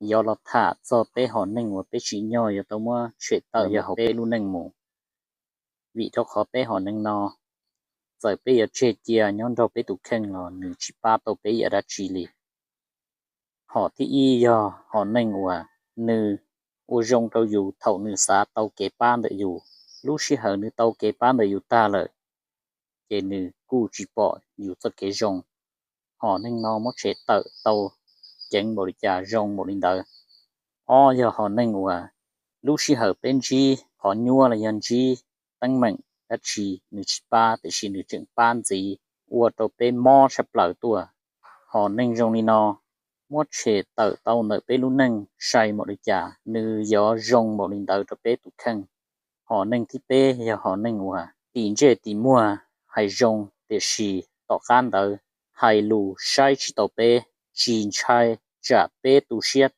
yuav los tham txog peb hom neeg uas peb tsim nyog yuav tau muab tshem tawm hauv peb lub neej mus. Vim rau qhov peb hom neeg no, txawm peb yuav tseg cia nyob nrog peb tus kheej los nws tsis pab tau peb yam dab tsi li. Hom thib ib yog hom neeg uas nws ua zoo rau yus thaum nws xav tau kev pab ntawm yus. Lub sij hawm nws tau kev pab ntawm yus tag lawm, ces nws kuj tsis pom yus txoj kev zoo. Hom neeg no muab tshem tawm tau ceev npaum li cas zoo npaum li ntawd. Ob yog hom neeg uas lub sij hawm peb ntsib qhov nyuaj los yog ntsib teeb meem dab tsi nws tsis pab, tiam sis nws tseem pab ntxiv, ua rau peb mob tshaj plaws tuaj. Hom neeg zoo li no muab tshem tawm tau ntawm peb lub neej sai npaum li cas, nws yuav zoo npaum li ntawd rau peb tus kheej. Hom neeg thib peb yog hom neeg uas tim ntsej tim muag hais zoo, tiam sis tom qab ntawd hais lus saib tsis taus peb, tsis ntshai tsam peb tu siab